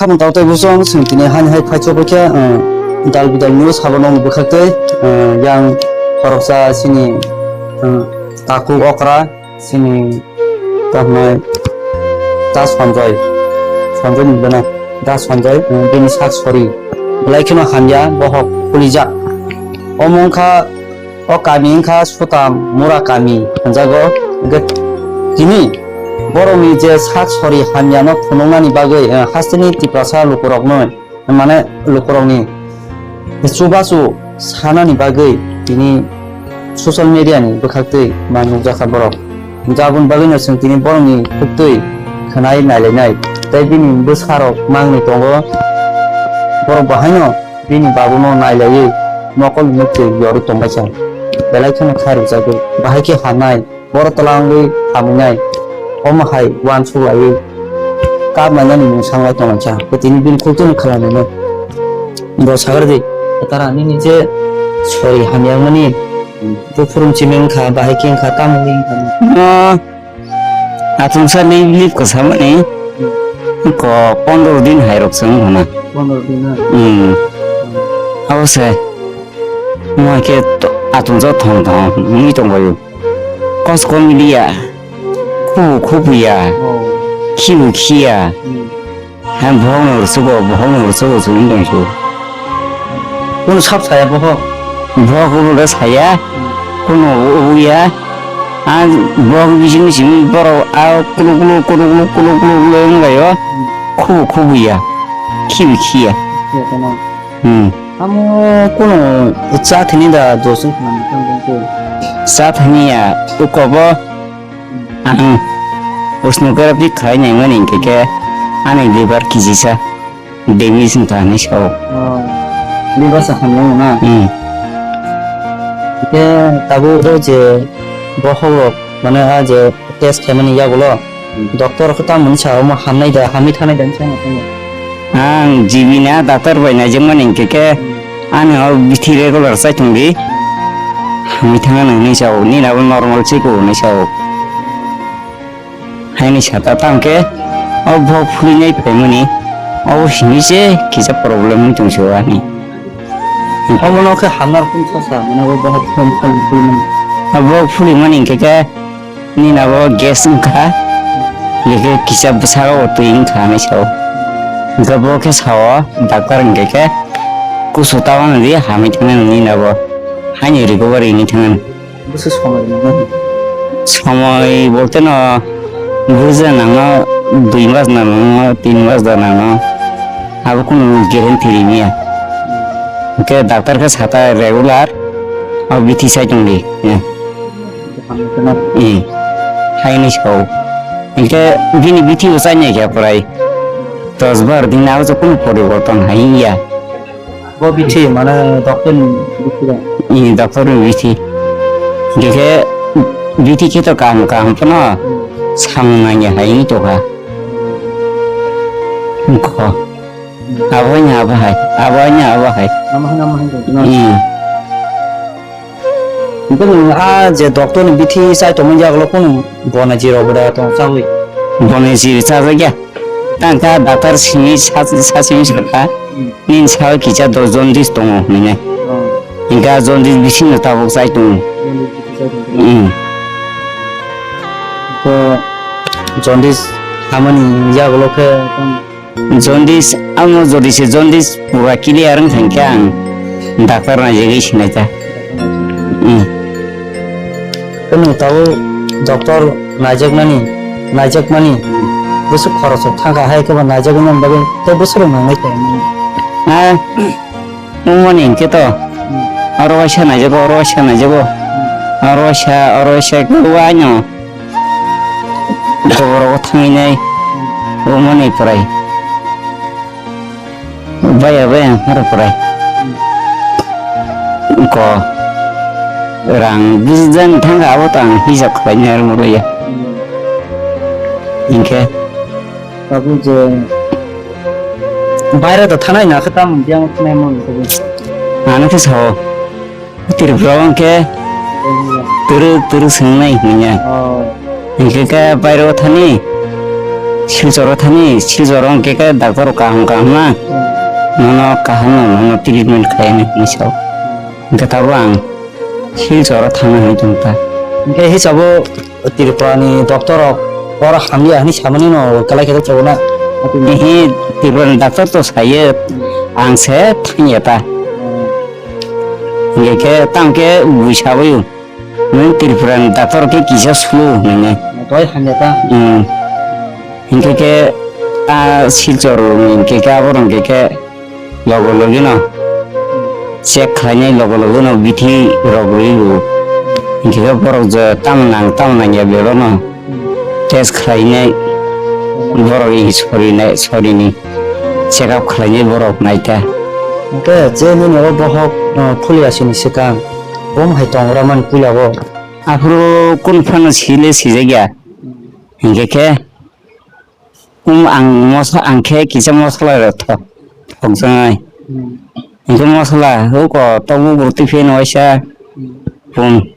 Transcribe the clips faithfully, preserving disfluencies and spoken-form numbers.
Hamung tau tei bosong, chwng tini hani hai phai chobwi khe, uh, dal bidal news habo nokni bwkhak tei, uh, yang khoroksa chini, uh, takhuk okra chini tamo Da Sanjoy, Sanjoy ni bwna Da Sanjoy, uh, bini sak sori belai kheno hamya, bohok phulijak. Omo wngkha O kami wngkha Sutam Mura kami hwnjago. Hwnkhe tini borokni je sak sori hamyano phunuknani bagwi, eh, hasteni Tiprasa lukurokno, mane lukurokni chubachu sanani bagwi tini social media ni bwkhaktwi ma nukjakha borok. Jaboni bagwino chwng tini borokni khuktwi khwnai nailainai tei bini bwsarok mangni tongo. Borok bo haino bini babuno nailaiwi mokol muktwi yorwi tongbaikha. Belai kheno khairokjagwi bahai khe hamnai, borok twlangwi hamwinai. Omo hai uansuk laiwi kap nainani mung sanglai tonglaikha. Tei tini bini khuktwino khlai nainai. Bo sagardi, tara nini je sori hamyangmani buphuru chiming kha, bahai khe wngkha, tamo wngkha. No. Achomsa ni leave kwsamani ko pondro din hai rok se wng hwnna. Pondro din na? Hmm. Abo se. Mo ke to achomsa thong thong wngwi tongbaio. Kos kom liya. Khu khu ya. Oh. Khi bu khi ya. Hmm. Ang bohok no rwchukgo, bohok no rwchukgo chwng tong su. Kunu sap saya bohok? Bohok ulo da saya, kunu uya. Ang bohok bising bising borok a kulu kulu kulu kulu kulu kulu kulu wng laio. Khubu khubu ya. Khibi khiya. Khiya kono. Hmm. Amo kunu cha thini da josung khna mukang bongko. Cha thani ya, ukobo. Ang usnukera pi khlai naimani hinkhe khe ani liver kijisa damage wngkha hinwi sao. Oh, liver sa hamya wngna? Hmm. Hinkhe tabuk o je bohok rok mane a je test khaimani yagulo doctor rok khe tamoni sa omo hamnai da, hamwi thanai da hinwi sa. Ang G B na doctor bai naijakmani hinkhe khe ani o bithi regular chai tongdi. Hamwi thangna hinwi sao, nini abo normal se ko hinwi sao. Haini sata tamo khe o bohok phulinai phaimani, obo simi se kisa problem wng tong se ani. Obono khe hamnar kung sa sa, mane o bohok phul, phul, phulimani. O bohok phulimani hinkhe khe nini abo gas wngkha, hinkhe kisa bwsakao twi wngkha hinwi sao. Hinkhe bo khe sao, doctor hinkhe khe kusu ta uanw di, hamwi thangnai nini abo, haini recovery wngwi thangnai. Bwswk somoi rwmani? Somoi bolte no buja nangno dui mas da nangno, tin mas da nangno. Abo kunu guarantee rimya. Hinkhe doctor khe sata regular o bithi sai tongdi. Eh. Hamya kheno. Eh. Haini sao. Hinkhe bini bithi bo chainai khe prai dos bar din abo kunu poriborton hai ya. Bo bithi, mane, doctor ni bithi da? Ee, doctor ni bithi. Hinkhe bithi khe to kaham kaham phano samung nangya hai wng tongkha. Wngkho. Abo haino abo hai, abo haino abo hai. Amo haino amo hai tongkha. Ee. Hinkhe nwng a je doctor ni bithi chai tongmani yagulo kunu bonai jirok bo da tong chaui? Bonai jiri chajakya. Tang kha doctor simi sa, sa simi sakha, nini sao kisa dos jaundice tongo hinwi. Hinkhe jaundice bisingno tabuk chai tongo. Jaundice bising chai tongo. Hmm. Ko jaundice hamani yagulo khe tong? Jaundice, amo jodi se jaundice pura clear wng thang khe ang doctor naijagwi sinai ta. Hmm. Kunu tabuk doctor naijaknani, naijakmani bwswk khoroksa thangkha, hai khe bo naijaknani bagwi tei bwswk rok nangnai khe. Ah, wngmani hinkhe to oro waisa naijago, oro waisa naijago, oro waisa, oro waisa khe o aino. Joborogo thanginai wngmani prai. Baya baya ang horo prai. Ko rang bujidan thangkha abo to ang hisab khlainai rwmani ya. Hinkhe. Tabuk je baire to thanai na khe tamo biyang thanai mani tabuk. Ano khe sao. Tripura o hwnkhe twrwk twrwk swngnai hwnwi ya. Oh. Hinkhe khe bairo thani Silchoro thani, Silchoro hwnkhe khe doctor rok kaham kaham na. Nono kaham no, nono treatment khlai nai hinwi sao. Hwnkhe tabuk ang Silchoro thangna hinwi tong ta. Hwnkhe hisabo Tripura ni doctor rok oro hamya hinwi samani no kwlai khe tongna. Hihi Tripura ni doctor to sayo, ang se thangya ta. Hwnkhe khe tamo khe bui sabaio. Nwng Tripura ni doctor khe kisa sulu nini. Toi hamya ta. Hmm. Hinkhe khe a Silchor ni hinkhe khe abo rong khe khe logo logi no check khlainai logo logi no bithi rok rwi o. Hinkhe khe borok je tamo nang tamo nang ya bero no test khlainai borok i sorinai sorini check up khlainai borok naita. Hwnkhe je nini o bohok, uh, phuli asini swkang. Bom hai tong ora mani puila bo. Aphuru kunu phano sile sijak ya. Hinkhe khe um ang mosa ang khe kisa mosla rok thok thokjaknai. Hmm. Hinkhe mosla huko tokbuk rok twi phiyano waisa. Hmm. Pun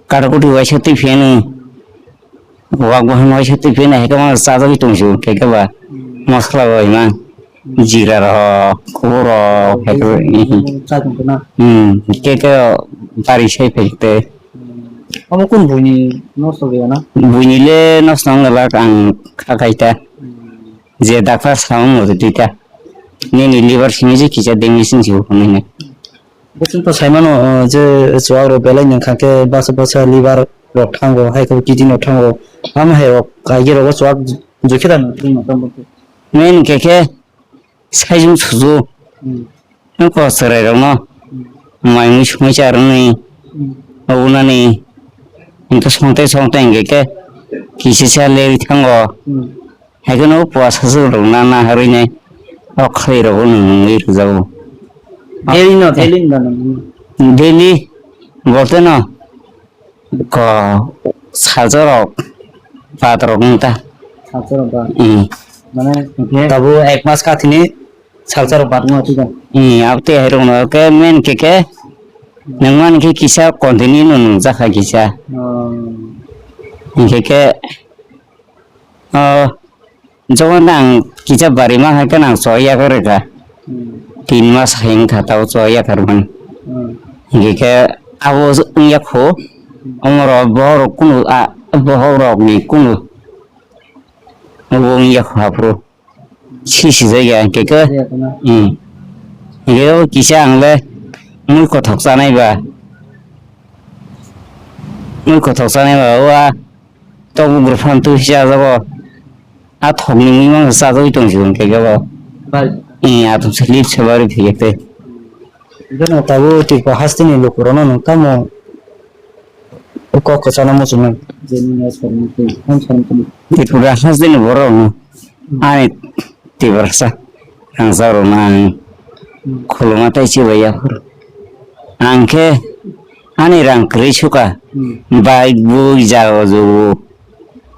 katakuti waisa twi phiyani. Wak bahai waisa twi phiyani hai khe mano chajagwi tongsi khe khe ba. Hmm. Mosla bai man. Jira rok, kubur rok, hmm, hai khe, hmm, hmm, chai tong khe na? Hmm, khe khe bari sai phai khe. Hmm. Omo kun buini nosto gaya na? Buini le nosto wng glak ang kha khai ta. Hmm. Je doctor sa wng mori twi ta. Nini liver simi je kisa damage wng si bo nini. Bo chwng to sai mano, uh, je chuwak rok belai nang kha khe basa basa liver rok thango, hai khe kidney rok thango. Amo hai rok kaigi rogo chuwak jukhe da nang tong tong. Main khe khe Saijung suju. Hmm. Ang ko chwrai rokno. Hmm. Mai mui sumui cha rwngni. Hmm. Obwnani. Hwnkhe songte songte hwnkhe khe kisa cha lerwi thango. Hmm. Haikhe no puasa swk rok na na harwi nai. O khlai rok no nungwi rwjago. Daily no, daily no, no. Daily. Bolte no. Ko salsa rok, bat rok wng ta. Salsa rok bat. Hmm. Mane, tabuk ek mas kha thini salsa rok bat wng thik. Hmm, abo tei hai rok no khe main khe khe nang mani khe kisa continue no nung jakha kisa. Oh. Hingkhe khe, oh, Jokhon ang kisa bari ma hai khe nang choi ya khe rwkha. Hmm. Tin mas hai wngkha tabo choi ya khe rwmani. Hmm. Hingkhe khe abo wngya kho. Hmm. Omoro bohrok kunu a bohrok ni kunu. Obo wngya kho aphuru. Si si jai ya hingkhe khe. Ya, khe na. Hmm. Hingkhe kisa ang le mui kothok chanai ba. Mui kothok chanai ba wa. Tok bugruk phano twi si chajago. A thokni mui mangsa chajagwi tong si hwnkhe kebo. Bai. Ee, athuk se lip se bari phiyakte. Jono tabuk Tripura hasteni lukurokno nwng tamo kok kwchana muchungnai? Tripura hasteni borokno ani Tiprasa rangchak rokno ang khuluma tei chibai yaphuru. Ang khe ani rang kwrwi suka, hmm, bike bui jaga jugu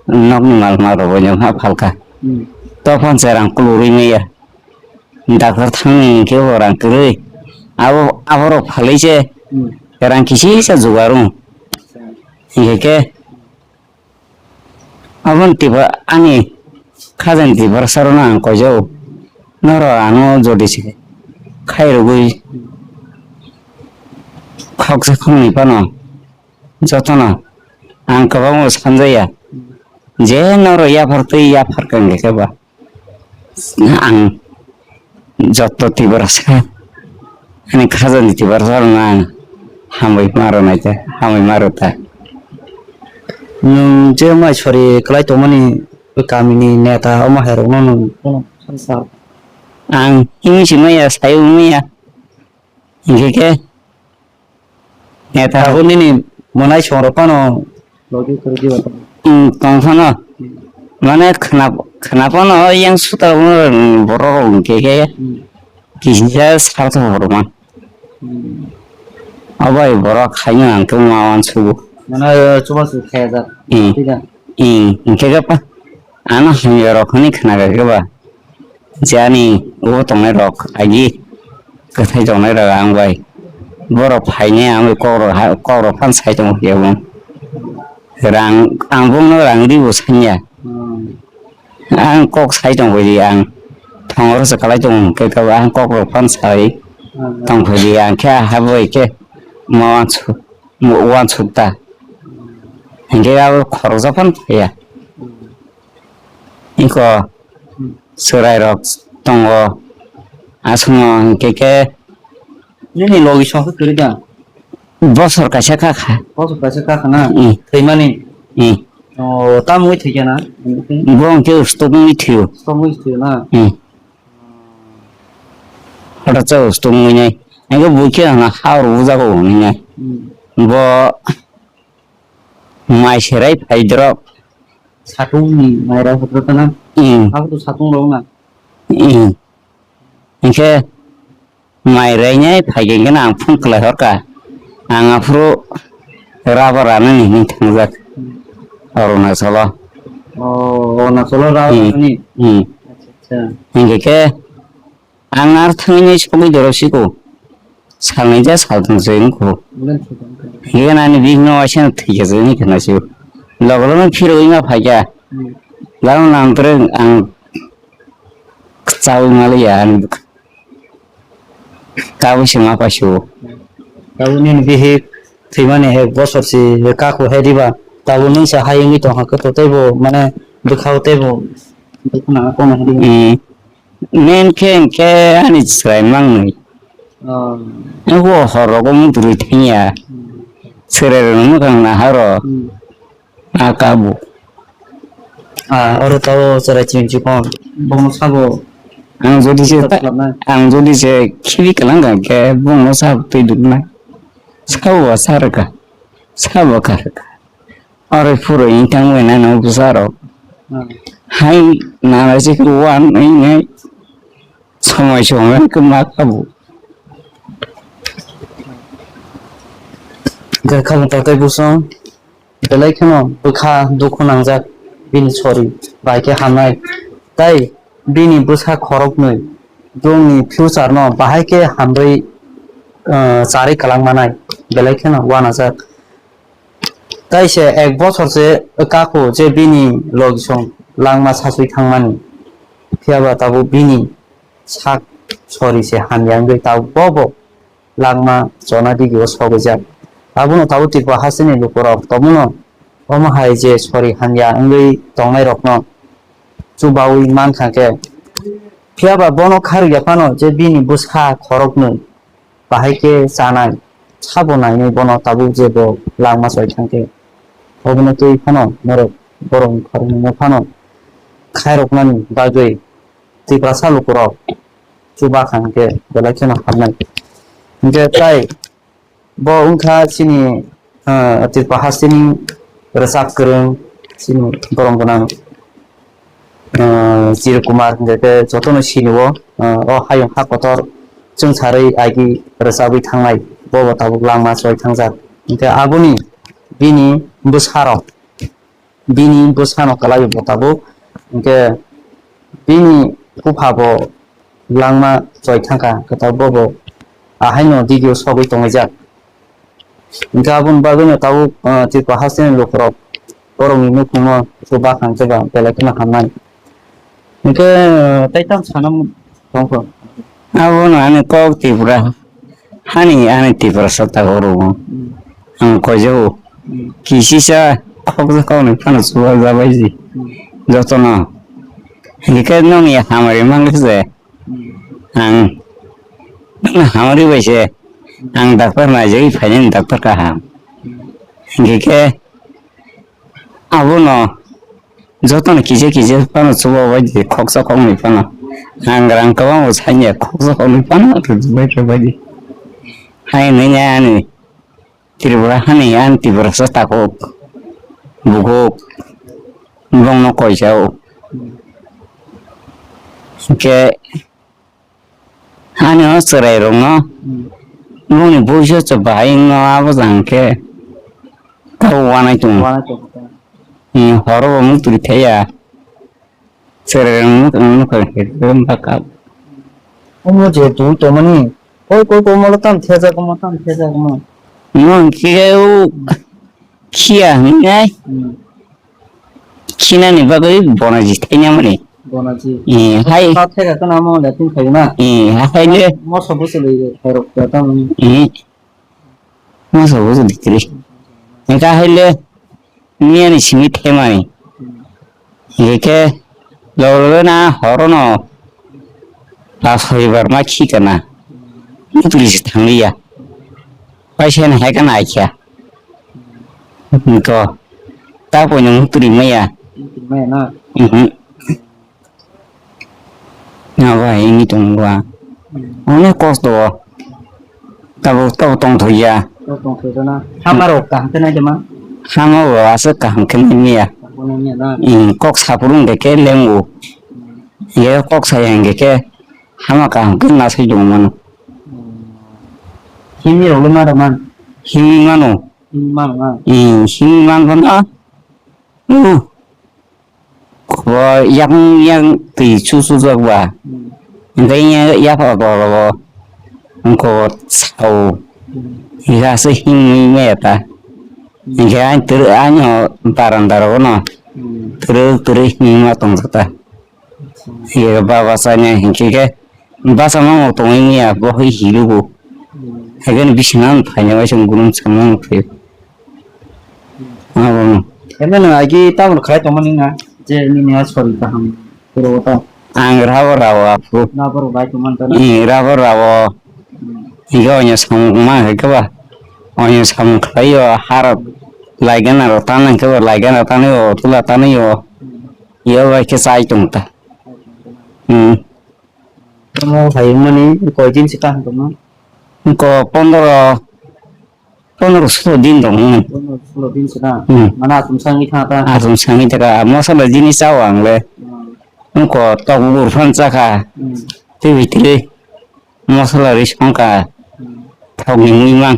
nokni mal ma rok bai no ma phalkha. Hmm. Tophan se rang kulurwi maya. Doctor thangni hwnkhe bo rang kwrwi. Abo, aborok phalwi se, hmm, rang kisi sa jugar wng. Acha. Hingkhe khe Aboni Tiprasa ani khajani Tiprasa rokno ang koijago. Norok ano jodi se khairogwi khoksa khoknwi phano jotono ang kwbangma sanjaya. Je norok yaphar twi yaphar kha hwnkhe khe ba ang Joto Tiprasa, ani khajani Tiprasa rokno ang hambai ma rwnai ta, hambai ma rw ta. Nwng je mai sori kwlai tongmani kamini neta omo hai rokno nwng bono sal sal. Ang himwi si maya, sai wngwi maya. Hinkhe khe Neta. Abo nini mwnai songrok phano logi kwrwi diba tong. Hmm, tong phano. Hmm. Mane khna, khna phano yang suta borok rok hwnkhe khe, hmm, kisa sartho borok man. Hmm. Obo borok khaino ang khe ma wansugo. Mane chubachu khaya jak. Hmm. Thik a? Hmm, hwnkhe khe pa, ano hamya rok hwnwi khna kha khe ba. Je ani o tongnai rok agi kwthai tongnai rok ang bai borok phainai ang bai kok rok ha, kok rok phan sai tongo kebo rang ang bongno rang ribo sanya. Hmm. Ang kok sai tong phaidi, ang thongoro se kalai tong khe, ang kok rok phan sai tong phaidi, ang khe abo hai khe ma uansuk, ma uansuk ta. Hinkhe abo khoroksa phan phaiya. Iko chwrai rok tongo, aswkno hinkhe khe. Nini logi song khe kwrwi da? Bosor kaisa kha kha. Bosor kaisa kha kha na? Mm. Thwimani? Mm. O, tamo wngwi thwikha na? Bo hwnkhe stroke wngwi thwio. Stroke wngwi thwio na? Mm. Hwthatsa stroke wngwi nai. Hwnkhe bo khe hwnna ha rw jago hwnwi nai. Mm. Bo mai serai phai drop. Satung ni mai rok hwthatsa na? Mm. Abo to satung rok na? Mm. Hwnkhe mai rainai phaikhe hwnkhe ang phone khlai horkha. Ang aphuru rubber ranani hinwi thangjak Arunachalo. Oh, Arunachalo rubber Hmm. ranani? Hmm. Acha, acha. Hinkhe khe ang ar thangwi sogwi dorok siko. Salnwi ja salthang se wngkho. Hinkhe ani bihikno waisa thwikha se wngkha na sio. Logo logo phirogwi ma phaikha. Hmm. Lama nang tere ang chawi maliya ani bwkha. Tabuk se ma paisio. Tabuk nini bihik thwimani he bosor si he kakhu he diba. Tabuk nwng se hayungwi tongkha khe to teibo mane bwkhao teibo dukhu nang kono he diba. Hmm. Main khe hinkhe ani chwrai mangnwi. Oh. Abo hor rogo mung twi thangya. Hmm. Chwrai rokno mwkhang naharo. Hmm. A kabu. Ah, oro tao chwrai chwng chikon. Bono sabo. Ang jodi se ta-, Ang jodi se khibi kalang ka ke bono sabo twi dukna. Sabo wa sarka. Sabo karka. Oro phuro intang wena no busaro. Hmm. Hai nana se ko wan nai nai. Somoi somoi ke ma kabu. Ga khabung tatai busong. Belai kheno bwkha dukhu nangjak bini sori bai khe hamnai. Tai bini bwsa khoroknwi bongni future no bahai khe hamrwi, ah, charwi kwlangmanai belai kheno uanajak. Tai se ek bochor se kakhu je bini logisong langma sasui thangmani. Phiyaba tabuk bini sak sori se hamya wngwi tabuk bo bo langma chona digio sogwijak. Abono tabuk Tripura hasteni lukurok tomono omo hai je sori hamya wngwi tongnairokno chubaui mankha khe, phiyaba bono kharwi ya phano je bini bwsa khoroknwi bahai khe chanai sabo nainwi bono tabuk je bo langma choi thang khe, obono twi phano norok borokni khoroknwino phano khairoknani bagwi Tiprasa lukurok chuba kha hinkhe belai kheno hamnai. Hinkhe tai bo wngkha chini, ah, Tripura hasteni rwchap kwrwng chini borom gwnang, ah, Chiru Kumar hinkhe khe jotono sinio, ah, o hayung ha kotor chwngsarwi agi rwchabwi thangnai bo bo tabuk langma choi thangjak. Hinkhe aboni bini bwsarok bini bwsano kwlaiwi bo tabuk. Hinkhe bini bupha bo langma choi thangkha, kwtal bobo ahaino digio sogwi tongwijak. Hinkhe aboni bagwino tabuk, ah, Tripura hasteni lukurok borokni nukhungo chuba kha hinkhe ba belai kheno hamnai. Hinkhe, ah, tei tamo sana tongkho. Abono ani kok Tripura. Hani ani Tiprasa tago rwo. Hmm. Ang koijago. Hmm. Kisisa khoksa khoknwi phano chubajabaiji. Hmm. Jotono. Hinkhe nokni hamari mangkhe se. Hmm. Ang hamari bai se. Ang doctor naijagwi phainani doctor kaham. Hmm. Hinkhe khe abono jotono kisa kisa phano chubabai di, khoksa khoknwi phano. Ang rang kwbangbo sanya, khoksa khoknwi phano rwbai rwbai di. Hai nini ani Tripura hani ani Tiprasa takhuk, bukhuk, bongno koisao. Hinkhe Ani o chwrai rokno Hmm. bongni boiso se bahai wngno abo jang khe tabo uanai tongo. Uanai tongo. Hmm, horo bo muktwi thaiya. Chwrai rokno nukha khe baka. Omo je twi tongmani. Koi koi koi molo tam thejak omo tam thejak omo. Omo khe o khiya hinai. Hmm. Khinani bagwi bonaji thainamani. Bonaji. Eh, hai. Ta thega kana mo le tin khaina. Eh, hai le. Moso busi le khairok ta mani. Eh. Moso busi dikri. Engka hai le. Miyani simi thaimani. Engke lolo na horono. Ta soribar ma khikana. Mutuli si thangliya. Paisa na hai kana akhya. Ko. Ta poino mutuli maya. Mutuli maya na. Mhm. Abo hai wngwi tongo ba. Hmm. Onek kosto o. Tabuk tabuk tongthokya. Tabuk tongthokya na. Hama rok kaham khe naidi ma? Hama bo aswk kaham khe nangya. Kaham khe nangya na? Hmm, kok saphuru hwnkhe khe lengo. Hmm. Ye kok saya hwnkhe khe hama kaham khe nasai tongmano. Hmm. Himni rok le ma rok man? Himni mano. Himni mano na? Hmm, himni man phano. Hmm. Bo yakung yang twi chu chu jak ba. Hmm. Hingke ya, ya pha ko ro. Hingko sao. Hmm. Higa se himni me ta. Hmm. Hingke ang turu ang o baranda ro no. Hmm. Turu turu himma tong ta. Acha. Higa baba sa nya hingke ke. Basa ma tongwi ya bo hi hilugo. Hmm. Haikhe ni bising ang phaina bai song gulung samung phaio. Abo no. Eno no agi tabuk khlai tongmani na je nini a sori kaham puro ta. Ang rabo rabo apu. Na puro bai tongman ta na. Ih, rabo rabo. Hmm. Higa onya samung ma haikhe ba. Onya samung khlaio harap laigana ro tanang khe ba laigana tanio tula tanio. Hmm. Yo bai khe chai tong ta. Hmm. Tamo hai mani koi din se kaham tongma? Ko pondro, pondro solo din tong. Pondro solo din se na? Hmm. Mana atum sangwi thang ta? Atum sangwi thaka, mosala jini chao ang le. Hmm. Ko tok bur phan chakha. Hmm. Twi twi mosala ri songkha. Hmm. Thok ni mui mang.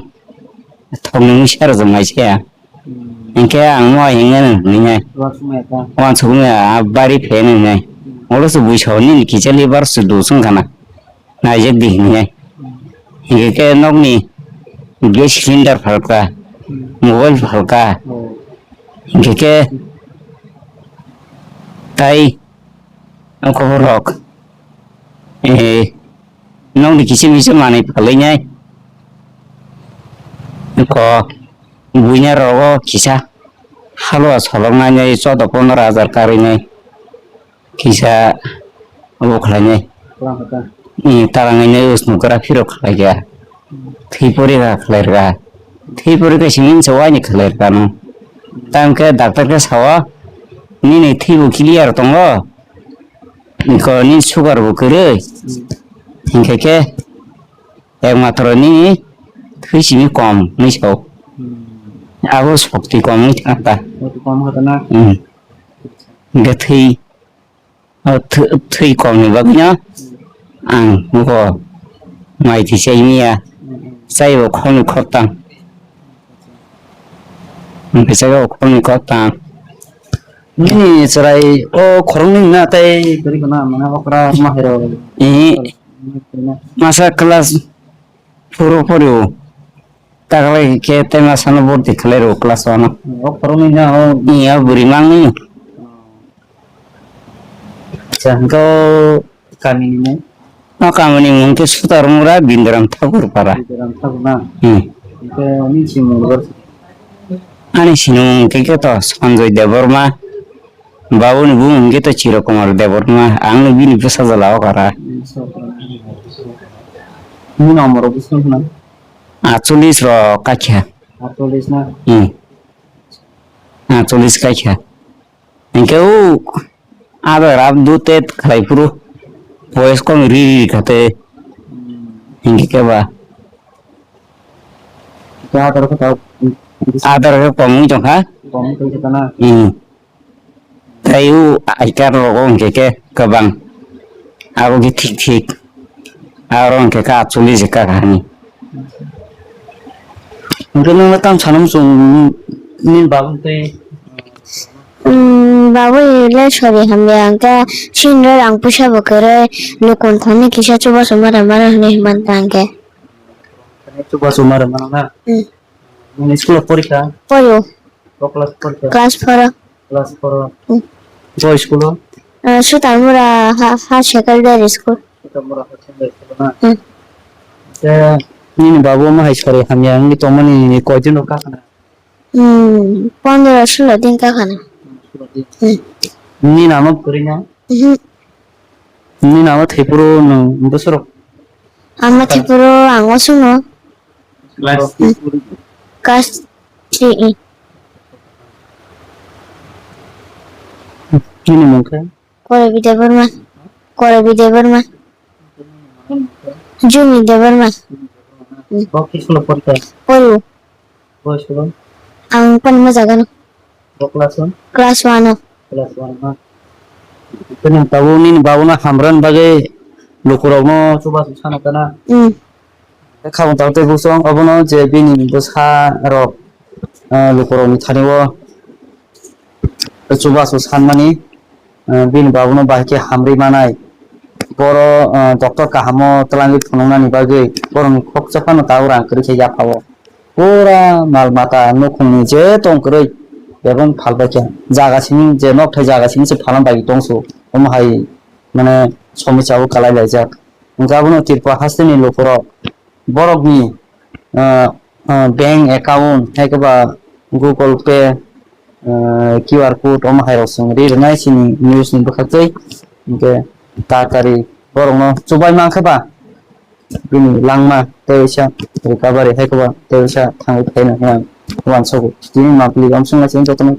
Thokni mui sero jwng mai se ya. Hmm. Hingke ang mo hinge nang hinge. Wansukmaya ta. Wansukmaya a bari phe nang hinge. Hmm. Oro se bui sao nini kisa liver se dusung khana. Naijak di hinge. Hmm. Hingke ke nokni gas cylinder phalka. Hmm. Mobile phalka. Oh. Hingke ke tai ang khobor rok. Eh, nokni kisa misa manwi phalwi nai. Ko buina rogo kisa halwa solok nai nai choudo pondro hajar karwi nai. Kisa obo khlai nai. Ni talangai nai usnukra phiro khlai ya. Thwi porikha khlai rwkha. Thwi porikha simi se waini khlai rwkha no. Tamo khe doctor khe sao nini thwi bo clear tongo. Ko ni sugar bo kwrwi. Hinkhe khe ekmatro nini thwi simi kom hinwi sao. Hmm. Abo sokti kom wngwi thangkha. Sokti kom wngkha na? Hmm. Hinkhe thwi, o thwi, thwi kom ni bagwino ang nugo mai thwi chai manya. Hmm. Chai bo khornwi khortam. Hinkhe chai bo khornwi khortam. Nini chwrai o khoroknwi na tei kwrwi khna mane okra ma hai rw. Eh. Masa class four o pori o. Taklai khe tei masa no borti khlai rw class one o. O khoroknwi na o. Iya bwrwi mangni. Acha, hwnkhe o kamini mung? O kamini mung khe Sutarmura Bindiram Thakur para. Bindiram Thakur na? Hmm. Hwnkhe nini simung bo? Ani simung hwnkhe khe to Sanjoy Debbarma. Babuni bumung hwnkhe to Chirokumar Debbarma. Ang no bini bwsajala o kara. Nini nomor bo swng khna? Atchollish ro kakha. Atchollish na? Hmm. Atchollish kakha. Hinkhe o adar abdu tet khlai phuru boyes kom ri ri kha te. Hinkhe khe ba? Khe adar khe ta adar khe kom wng tong kha? Kom wng tong kha na? Hmm. Tei o aikar rogo hinkhe khe kwbang. Abo khe thik thik. Aro hinkhe khe atchollish kha kha hani. Hwnkhe nwng le tamo sana muchung nini babung tei? Hmm, babui le sori hamya hwnkhe sinre rang puisa bo kwrwi nukung thani kisa chubachu ma rwmano hinwi himman ta hwnkhe. Chubachu ma rwmano na? Hmm. Nini school o porikha? Porio. O class porikha? Class four o. Class four o. Hmm. Bo school o? Ah, Sutarmura ha, ha secondary school. Sutarmura ha secondary school na? Hmm. Te nini babu ma hai sori hamya wngwi tongmani koi din rok kakhana? Hmm, pondro sulo din kakhana. Hmm. Nini nama kwrwi na? Mhm. Nini nama thwipuro nwng bwswrok? Ama thwipuro ang osongo. Class three. Nini mung khe? Korabi Debbarma. Korabi Debbarma. Jumi Debbarma. Bo khe school o porikha? Oyo. Bo school o? Ang Panima jagano. Bo class o? Class one o. Class one o. Tini tabuk nini babuno hamrwna bagwi lukurokno chubachu sana kana? Hmm. Khabang tabuk tei buksong obono je bini bwsa rok, ah, lukurokni thani o chubachu sanmani, ah, bini babuno bahai khe hamrwi manai. Boro, ah, doctor kahamo twlangwi phunuknani bagwi borokni khoksa phano tabuk rang kwrwi khe yapha o. Pura mal mata nukhungni je tong kwrwi bebak phalbai kha. Jaga simi je nokthai jaga simi se phalang bai tongsu. Omo hai mane somisa o kalai laijak. Hwnkhe abono Tripura hasteni lukurok borokni, ah, ah, bank account, hai khe ba Google Pay, ah, Q R code omo hai rok chwng ri rwnai chini news ni bwkhaktwi. Hwnkhe tatari borokno chubai mankha ba bini langma tei waisa recovery hai khe ba tei waisa thangwi phaino hwnwi uansugo. Tini mapli omsong lai chini jotono.